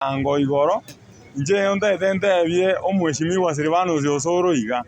Ango igoro, inche ntaete ntebie omweshimiwa Silvanus Osoro iga,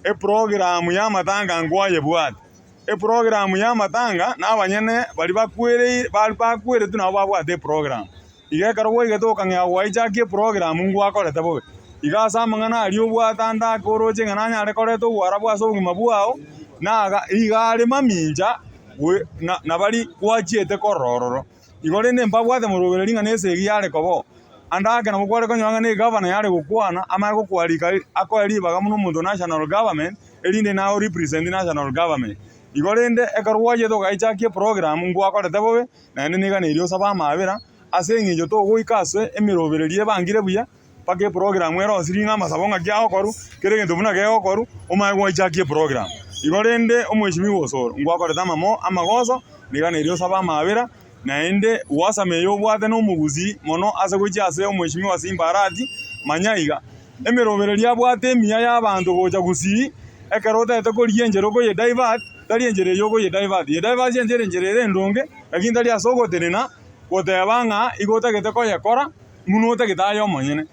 eprogramu y'amatanga nkwayebwate. Eprogramu y'amatanga nabanyene baria bakwereire baria bakweretwe nabo babwate eprogramu. Iga ekero gwaigete okang'ea gwaichakia eprogramu ngwakorete bobe. Iga ase amang'ana aria obwate ande ake oroche ng'a nanyare koreta obwarabu ase obogima bwao, naga iga are mamincha gwe na nabari gwachiete korora ororo. Igo rende mbabwate moroberio ng'a nesegi yare koba oo. Ande ake nabo kware konyora ng'a negavana yare gokwana, amanye gokwarika akoe ribaga buna omonto o national government, erinde naye o represent national government. Igo rende ekero gwachete ogaichakia eprogram ngwakorete bobe, naende niganeiri osabe amaabera, ase eng'encho togoika ase emerobererio ebangire buya, Mpaka eprogramu erosirie ng'a amasabo ng'aki agokorwa, kera egento buna kegokorwa, omanye gwaichakia eprogramu. Igo rende omweshimiwa Osoro, ngwakorete amamo amagoso, niga nerio osabe amaabera, naende gwasama eye obwate na omogusii mono ase gochia ase omweshimiwa Simba Arati, manya iga, emerobererio abwate emiya ya abanto gocha gusii, ekero otagete korigia enchera okoye divert, tari enchera eyio okoye divert, ye divert enchera enchera ere endonge, lakini tari ase ogotenena goteba ng'a igo otagete koyekora. Buna otagete aye omonyene.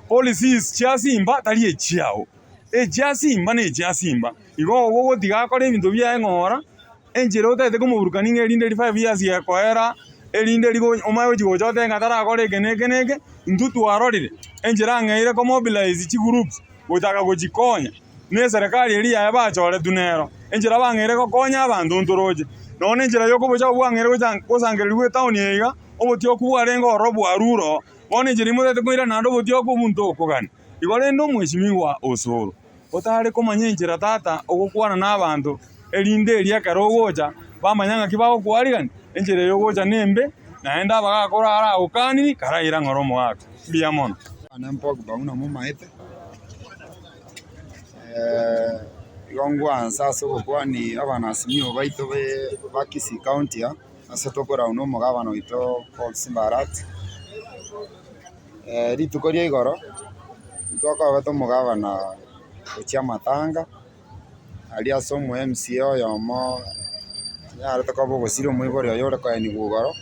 Policies chia simba tari echiao, echia simba ne echia simba. Igo ogogotiga akore ebinto biaye ng'ora, enchera otagete komoburukania ng'a erinde ri five years gekoera, erinde rigo omanye gochi gocha otebe ng'a tarakora eke na eke na eke, intwe twarorire enchera ang'eire ko mobilize chigroups gochaka gochikonya, na eserekari eria yaye bachoretwe nero, enchera bang'eire gokonya abanto ntoroche. Nonya na enchera ya okobocha abwo bwang'eire gocha gosangereriwa etown eye iga. Obotioku bwarenge ororo bwarure oo, bono enchera imotagete koirana naende obotioku obwo ntokogania. Igo rende omweshimiwa Osoro, otare komanya enchera tata ogokwana na abanto, erinde erio ekero ogocha bamanya ng'aki bagokwarigania, enchera eye ogocha nembe, naende abagaka oraragokaniri karaira ng'ora omogaka. Mbuya mono. Bana Pogba buna momaete, igo ngwansa ase obokwani abanasimio baito ba Kisii County aa. Ase tokoragwa nomogabana oito Paul Simba Arati, rituko ria igoro ntwakobete omogabana gochia amatanga aria ase omo MCA oyomo onyarete koba ogosiria omoibori oye ore koenigwa igoro,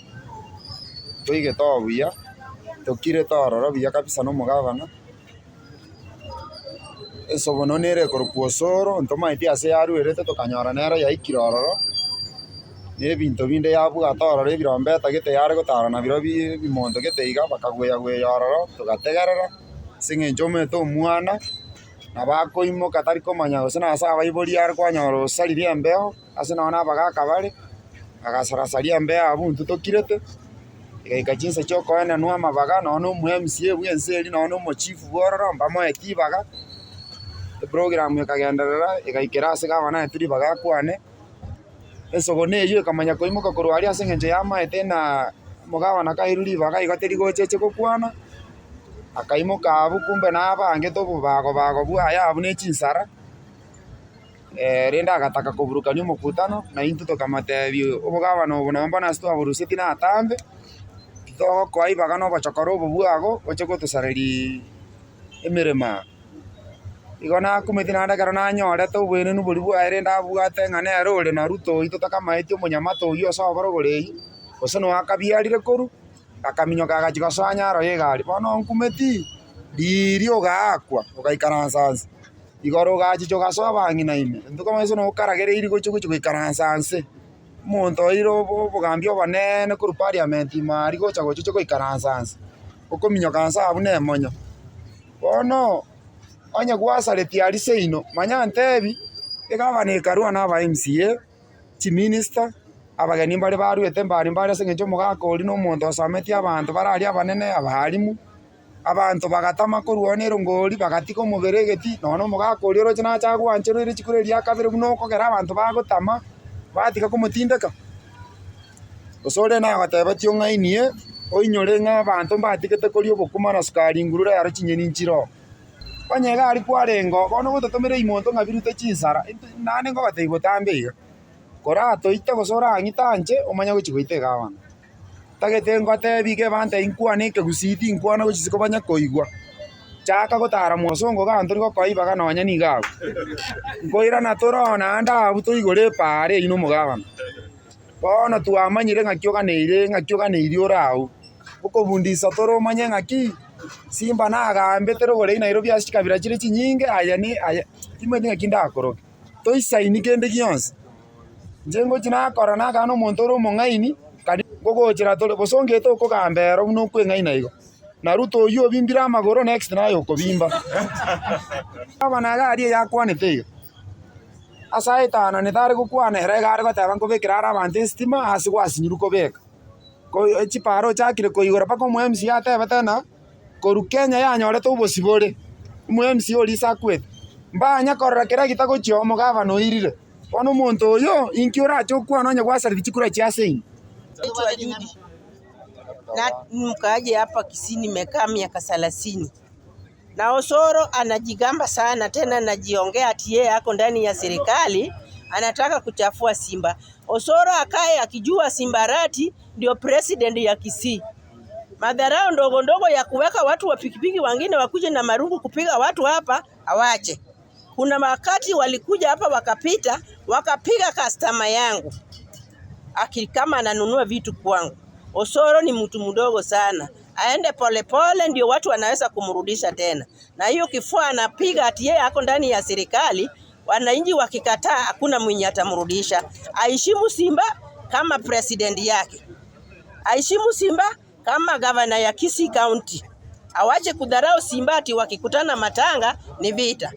toigete oo buya, tokirete ororo buya kabisa na omogabana. Esobono nere ekorokwa osoro, ntomaeti ase yarwerete tokanyora nero yaikire ororo, na ebinto binde yabwate ororo ebirombe etagete yare gotara nabirobio ebimonto gete iga bakagweya gweya ororo togategerera, ase eng'encho omanyete omwana nabo akoimoka tari komanya gose nase abaibori are kwanyora osaririe embeo. Ase nonye na abagaaka bare, bagasarasaria embeo abwo intwe tokirete, egaika chinsa chiokoenanwa amabaga nonye na omo MCA bwa ense eria nonye na omochifu bwa ororo mbamoeti ribaga, eprogram ekagenderera egaikera ase gavana aetwe ribaga akwane, esogoni eywo ekamanya koimoka korwa aria ase eng'encho yamaete na omogavana kairwe ribaga igo teri gocha eche gokwana, akaimoka abwo kumbe nabangete obobago bago bwaye abwo ne chinsara. Rende agataka koburukania omokutano, na intwe tokamotebia, Obogabana obo nonye bono ase twaborusetie natambe, titogokoa ribaga na obochokora obo bwago oche gotosareria emeremo aa. Igo nakumeti naende ekero nanyorete oboenenu boria bwaye rende abwate ng'a nere ore na Ruto oyio totakamaeti omonyamate oyio ase oboroboro eyio, gose noyo akabiarire korwa, akaminyoka agachia gosoa nyaro ya egari. Bono nkumeti, riria ogaakwa ogaikaransa nse. Igoro ogachicha ogasoa abang'ina ime, intwe komanya ase okaragereirie gochia gochia goikaransa nse, omonto oire obogambi oboneene korwa parliament ime aria gocha gocha oche goikaransa nse, okominyoka nse abwo na emonyo. Bono, onye gwasaretie aria seino, manya ntebi, egavana ekarua na aba MCA, chiminister, abageni mbare baruete mbare mbare ase eng'encho omogaka oria na omonto osometie abanto bare aria abanene, abalimu. Abanto bagatama korwa oo nerongori, bagatiga omobere egetii, nonya omogaka oria oroche nache agwancherwe rituko riria kabere buna okogera abanto bagotama, batiga komotindeka. Gose ore nagotebetie ong'ainie, oinyore ng'a abanto mbatigete koria obokima na sukari nguru rero chinyeni nchire oo. Onye iga aria kwarenge oo, bono ogototomera ebimonto ng'a birute chinsara, naende ngobatebia botambe iga, koratoite gose orang'ite anche, omanye gochia goita egavana. Ntagete ngotebi iga ebantebie nkwane ekegusii tinkwana gochia isiko banye koigwa. Chaka gotara mosongo igaa ntori gokoa ribaga nonya nigo abwo. Nkoirana tore oo naende abwo toigore epaara eywo na omogabana. Bono twamanyire ng'aki oganeire ng'aki oganeirie ore abwo. Okobundisa tore omanye ng'aki, Simba nagambete rogoro eyio Nairobi ase chikabira chire chinyinge aye ni aye timanyeti ng'aki ndakoroke. Toisaini kende gionsi, inche ngochia nakora nakana na omonto ore omong'aini kari ngogochera tore gose ongete okogamba ero buna okweng'aina igo. Na Ruto oyio obimbire amagoro next naye okobimba. Gavana iga aria eyakwanete iga, ase aetananete are gokwana ere iga are goteba nkobekera are abanto esitima ase gwasinyirwe kobeka. Chipara ochakire koigora mpaka omo MCA atebete ng'a korwa Kenya yanyorete obosibore, omo MCA oria ase akwete, mbanya korora kera getagochia omogavana oirire. Bono omonto oyo inki orache okwane onye gwasareti chikura chia ase inwe? Naitwa Judy na mkaaji hapa Kisii, nimekaa miaka thelathini na Osoro anajigamba sana tena anajiongea ati yeye ako ndani ya serikali anataka kuchafua Simba. Osoro akae akijua Simba Arati ndio president ya Kisii. Madharau ndogo ndogo ya kuweka watu wa pikipiki wengine wakuje na marungu kupiga watu hapa awache. Kuna wakati walikuja hapa wakapita wakapiga customer yangu aki kama ananunua vitu kwangu. Osoro ni mtu mdogo sana, aende polepole ndio watu wanaweza kumrudisha tena. Na hiyo kifua anapiga ati yeye ako ndani ya serikali, wananchi wakikataa hakuna mwenye atamrudisha. Aheshimu Simba kama president yake, aheshimu Simba kama gavana ya Kisii County. Awache kudharau Simba ati wakikutana matanga ni vita.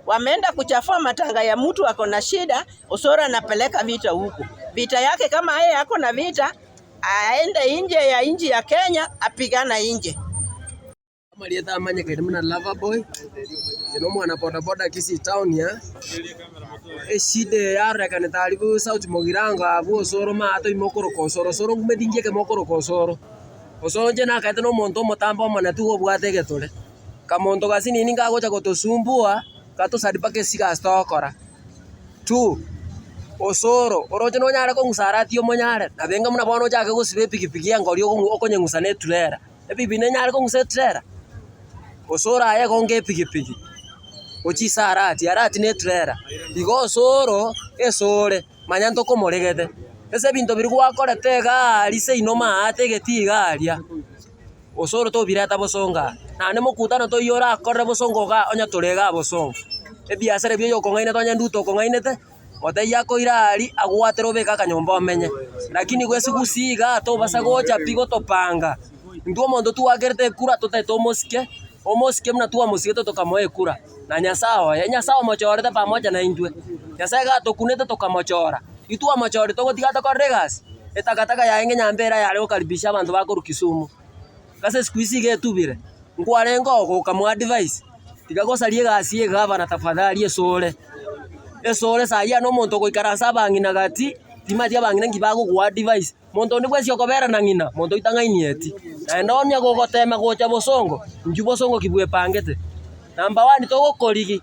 Wameenda kuchafua matanga ya mtu ako na shida, Osoro anapeleka vita huku. Vita yake kama yeye ako na vita, aende nje ya nchi ya Kenya apigana nje. Amarieta amanyekaine buna Lover Boy, inche na omwana bodaboda Kisii town aa, eshida eye yarorekanete aria bo South Mugirango abwo osoro maate oime okoroka osoro, osoro ngumeti inki ekemo okoroka osoro, osoro inche nakaete na omonto omotambe omonene iga obwate egetore, kamonto gasinini kagocha gotosumbua, gatosari mpaka esiko ase togokora. Two, osoro, oroche nonyare kong'usa arati omonyare, nabo enga buna bono ochake gosiba epikipiki engori okonyeng'usa na etrailer. Epikipiki nenyare kong'usa etrailer? Osoro aye egonge epikipiki gochia ase arati, arati na etrailer. Igo osoro esore, manya ntokomoregete, ase ebinto biria gwakorete igaa aria seino maate egetii iga aria, osoro tobireta bosongo aa. Naende mokutano toiyo orakorere bosongo igaa onye tore igaa bosongo. Ebiasara ebi oyokong'ainete onye nduto okong'ainete. Motebie akoire aria agwatere obeke akanyomba omenye. Lakini gose igaa tobasa gocha pi gotopanga, intwe omonto twakerete ekura totagete omosike, omosike buna twamosigete tokamoa ekura, na Nyasae oye, Nyasae omochorete pamoja naintwe. Nyasae gatokunete tokamochora, itwamochorire togotiga tokorere egasi? Etakataka yaye nyambera yare gokaribisha abanto bakorwa Kisumu. Ase siku hizi iga etubire, nkwarenge oo gokamoa advice, tiga gosaria egasi ya egavana tafadhali esore, esore saii ane omonto ogoikaransa abang'ina gati, timanyeti abang'ina nki bagogoa advice, monto onde bwensi okobera na ng'ina, monto oitang'ainieti. Naende onye gogotema gocha bosongo, inchuo bosongo ki bwepangete. Number one togokorigi.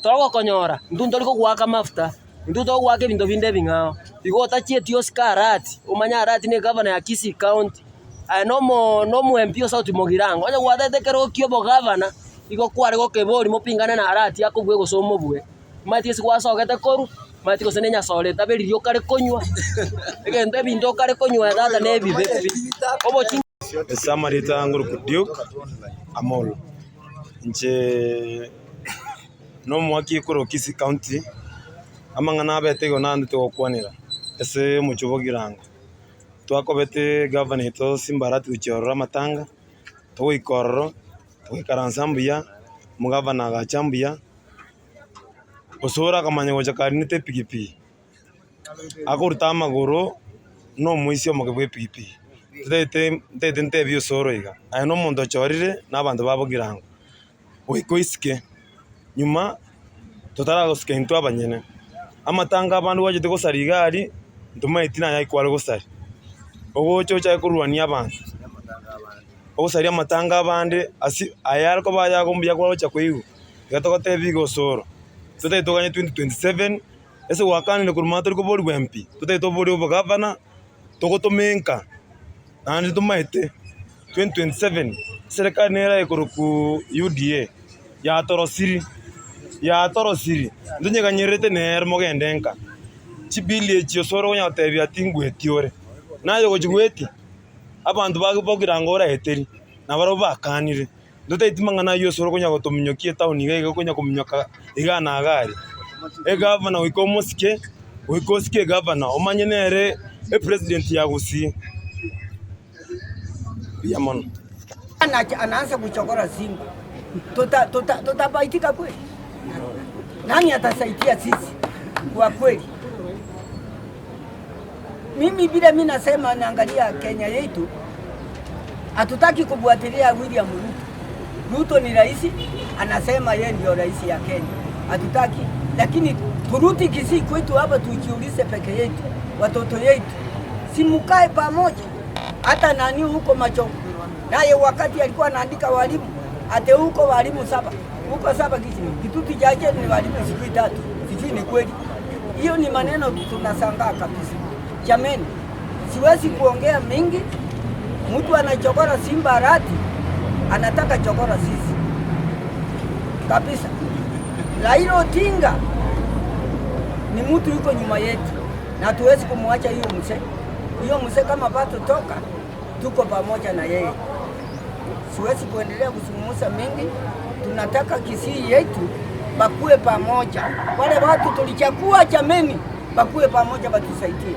Togokonyora, intwe ntori kogoaka amafuta, intwe togoaka ebinto binde ebing'ao. Igo otachieti osike Arati, omanye Arati ne egavana ya Kisii County, aye nomo nomo MP o South Mugirango. Onye gwatagete ekerogo kia obogavana, igo kware gokeboria mopingane na Arati akobue gose omobue. Omanyeti gose gwasogete korwa, omanyeti gose ne enyasore etaberirie okare konywa, egento ebinto okare konywa tata na ebibe pi. Obochie. Ase amarieta ngoroku Duke Amolo. Inche nomoaki korwa Kisii County, amang'ana abete igo naende togokwanera ase omochie o Bogirango. Twakobete gavana oito Simba Arati gochia ororo amatanga, togoika ororo, togaikaransa mbuya, omogavana agacha mbuya, osoro akamanya gocha karinete epikipiki. Akoruta amagoro na omoisia omoke bw'epikipiki. Ntagete ntagete ntebie osoro iga, aye na omonto ochorire na abanto ba Bogirango, goika oisike, nyuma totaragosika intwe abanyene. Amatanga abande gwachete gosaria iga aria, ntomaeti naye aye kware gosaria. Ogocha ochake korwania abanto, ogosaria amatanga abande ase aya akoba ayago mbuya kwagocha koigwa, iga togotebia iga osoro, totagete toganye 2027. Ase gwakanire korwa mang'ana tori koborigwa MP, totagete toborie obogavana, togotomenka naende tomaete 2027 eserekari nere ekorokwa UDA yatorosirie yatorosirie ntonyeganyererete nere mogende nka. Chibili echi osore onya gotebia ati ngwetie ore, naye ogochi gwetia? Abanto ba bogirango oraeteri, nabarabwo bakanire. Ntotaeti mang'ana ayio ase ore konya gotominyokia etown iga iga okonya kominyoka igaa na igaa aria. Egavana goika omosike, goika osike egavana omanye nere epresident ya Gusii. Mbuya mono. Anaanza kuchokora Simba, tutabaitika kweli? Nani atasaidia sisi kwa kweli? Mimi vile mimi nasema, naangalia Kenya yetu, hatutaki kufuatilia William Ruto. Ruto ni rais, anasema yeye ndio rais ya Kenya, hatutaki. Lakini turudi Kisii kwetu hapa, tujiulize peke yetu, watoto yetu, si mukae pamoja. Hata nani huko macho naye wakati alikuwa anaandika walimu ate huko walimu saba huko saba kisi kituti chache ni walimu sijui tatu sijui ni kweli. Hiyo ni maneno tunasangaa kabisa. Jameni, siwezi kuongea mingi. Mtu anachokora simba rati, anataka chokora sisi kabisa. Raila Odinga ni mtu yuko nyuma yetu na hatuwezi kumwacha hiyo mzee. Hiyo mzee kama pato toka, tuko pamoja na yeye. Siwezi kuendelea kuzungumza mengi. Tunataka Kisii yetu bakuwe pamoja, wale watu tulichagua, jameni, bakuwe pamoja, batusaidie.